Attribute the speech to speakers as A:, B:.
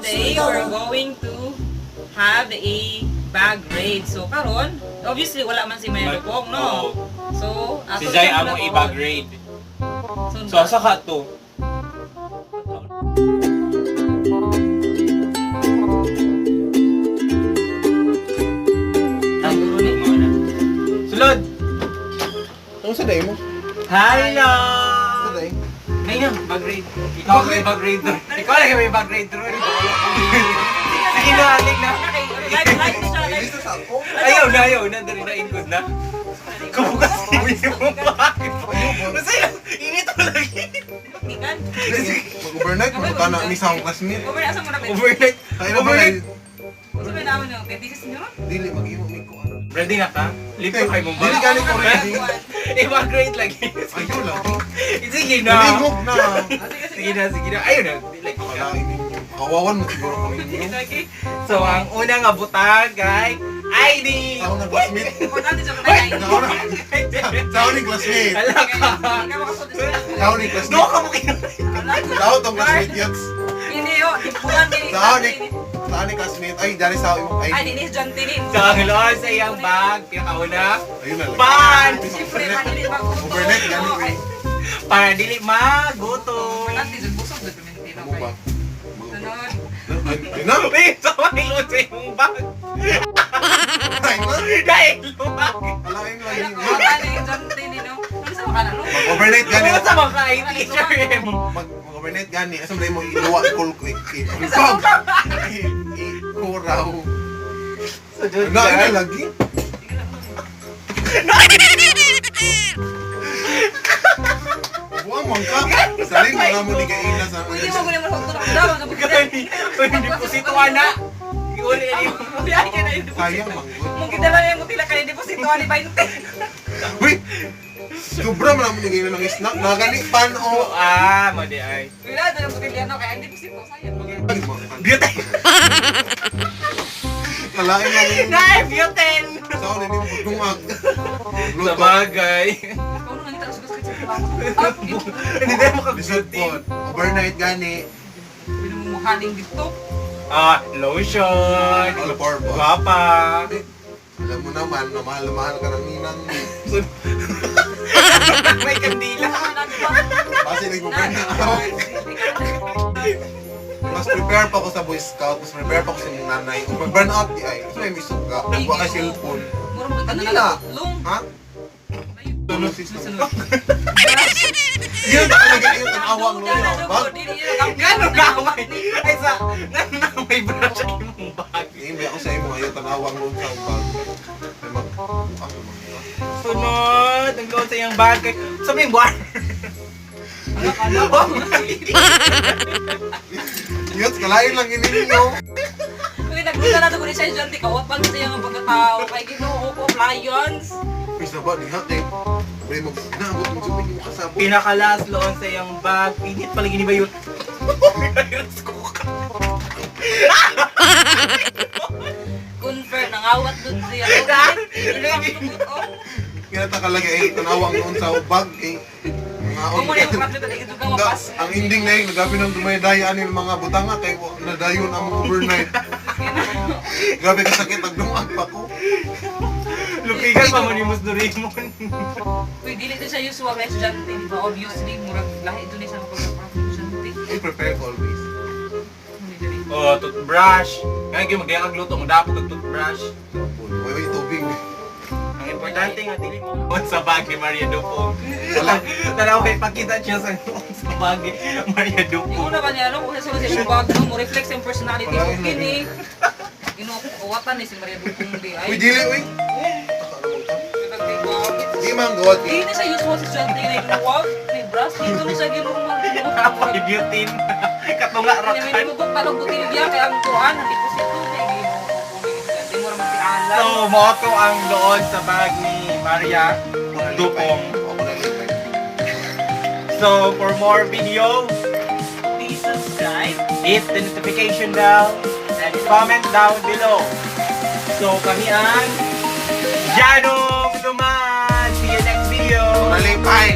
A: Today, we're going to have a bag raid. So, karon, obviously, wala man si Maya Lupong, no?
B: Oo.
A: So, ato
B: Si Jai
A: siyang
B: amo
A: panahon.
B: i-bag raid.
A: So,
B: So asa ka to? Sulod!
C: Ano sa day mo?
B: Hello!
C: Sa day?
B: Nay na, bag raid. Ikaw may bag raid doon. Ikaw lang may bag raid doon. Sige na, alik na.
A: Okay, live, live na siya,
C: Ay,
A: live.
C: lista sa ako.
B: Ayaw na, ayaw na. Dali na, ingkod na. Kabukas yung bag. Masaya, init mo lagi.
A: Gikan.
C: Mag-overnight, mabuta na ni sa akong classmate.
A: Over, asa mo na ba?
B: Overnight.
C: Kaya na ba
B: Overnight.
A: Unsa ba naman yung thesis niyo?
C: Dili, mag-imo may kuan.
B: Ready na ka? Lipo kay mong
C: Dili
B: bag.
C: gani ko ready.
B: I-bag raid lagi.
C: Ayaw lang.
B: Sige na.
C: Naligog na.
B: Sige na, sige na. Ayun na. Like,
C: Kalain ninyo. Kawawan mo siguro kami ninyo.
A: Okay.
B: So, ang unang nga butang kay ID!
C: Sa akong classmate.
A: Importante sa mga
C: Sa akong Sa akong classmate.
B: Ala ka!
A: Ikaw makasod sa
C: Sa akong classmate.
B: Do ka mo kinu-
C: Sa akong tong classmate yachts.
A: Hindi yo, tipuan ni.
C: Sa akong sa akong classmate. Ay, dali sa akong
A: Ay,
C: ID.
A: dinis John Tinin.
B: So, ang loon sa iyang bag, pinakauna,
C: Ayun na lang.
B: Pan!
A: Siyempre, manili magutom.
C: Overnight, gani.
A: Okay.
B: Para dili magutom.
A: Importante sa busog sa pimentino
C: Ano ba?
A: kay. Sunod.
C: Ay na!
B: Uy, so may loon sa iyong bag.
C: Ay na!
B: Dahil luwag.
C: Kalain lang ninyo.
A: Wala na yung John Tinin, no? Ano sa makana, no?
C: Mag-overnight gani.
B: Ano sa mga ID, HRM?
C: Mag-overnight gani. Asa mo iluwa ikol ko i- Ikuraw.
B: So, dun
C: Na,
B: ka.
C: ina lagi. Buang man ka. Saling mga mo ni kaila sa
A: Pwede mo gulay mo sa tulak daw, sa bukid.
B: Gani. Uy, deposito ana. Iuli na yung
A: Ay, kaya na yung deposito.
C: Sayang manggod.
A: Mong gidala na yung tila kaya deposito ani 20.
C: Uy! Sobra man mo ni kaila ng snack. Nagani pan o.
B: Ah, mali ay.
A: Wala na yung butilya no kaya ang deposito sayang.
B: Beauty!
C: Kalain lang yun.
B: Nay, beauty!
C: Sa ako nini mo pagdungag.
B: Sa
C: Luto.
B: bagay.
A: Ikaw nang nangita sa sa trabaho.
B: Hindi tayo
C: Lisod
B: makabeauty.
C: po. Overnight gani.
A: Pinamumuhaling dito.
B: Ah, lotion.
C: All purpose.
B: Guwapa.
C: Eh, alam mo naman na mahal na mahal ka ng ninang.
B: May kandila.
C: Kasi nag-burn na ako. Mas prepare pa ako sa Boy Scout, mas prepare pa ako sa imong nanay. Kung mag-burn out di ay, kasi may misog ka, wa ka cellphone.
A: Murag
C: Ano na?
A: Long.
C: Ha?
A: Sunod,
C: Sunod.
A: sunod.
C: Yun talaga yung tanawa ang lolo. Bag.
B: Gano'n na may... Ay, sa... Gano'n na may brush ang imong bag.
C: Hindi ako sa imo ayaw tanawa ang lolo sa bag. Ay mag ah,
B: Sunod! Ang load sa iyang bag. Kay- Sa may buwan. Oh,
C: Yun, kalain lang yun ninyo.
A: Kung nagluta na ito ko ni siya dyan, ikaw, pag sa iyang pagkatao, kay Ginoo ko, lions.
C: Please na ba, diha kay Pre mag naabot mo jud mo kasabot.
B: Pinakalas loon sa iyang bag. Init pala gini ba yun? Rice cooker.
A: Confirm, nangawat doon siya.
C: Kaya ta kalagi ay tanawa ang lolo sa bag kay
A: Kung mo na yung kapatid, talaga ito gawapas.
C: Ang ending na yun, grabe nang dumaydaya ani ng mga butanga kay nadayon ang overnight. Grabe kasakit ang dungag pa ko.
B: Lukigan pa mo ni Mus Doraemon.
A: Uy, dili to siya usual na estudyante, di ba? Obviously, murag lahi doon siya kapag estudyante.
C: I prepare ko always.
B: Oh, toothbrush. Ngayon kayo magdaya kag luto, magdapot og toothbrush.
C: Uy, uy, tubig.
B: Ang importante nga dili mo on sa bag ni Maria Dupong.
C: Wala.
B: Tanaw kay pakita siya sa sa bag ni Maria
A: Yung
B: Dupong.
A: una ba niya, no? Kung sa siya bag, no? Mo reflex yung personality
C: Wala
A: ko
C: yun,
A: kini. Ginoo ko, kawatan ni si Maria Dupong di
C: Uy,
A: ay.
C: dili, uy. Di man gawad.
A: Di na siya usual sa estudyante na inuwag, may brush, dito na siya ginormal.
B: Apoy beauty. Katunga
A: Kaya may
B: rakan.
A: nimugok palong butilya kay ang kuan, ang deposito kay Ginoo ko. Di mo ra magtialan.
B: So, moto ang loon sa bag ni Maria Dupong.
C: Ako na lipay.
B: So, for more video,
A: Please subscribe.
B: Hit the notification bell and comment down below. So, kami ang Janong Duman! See you next video!
C: Ako na lipay.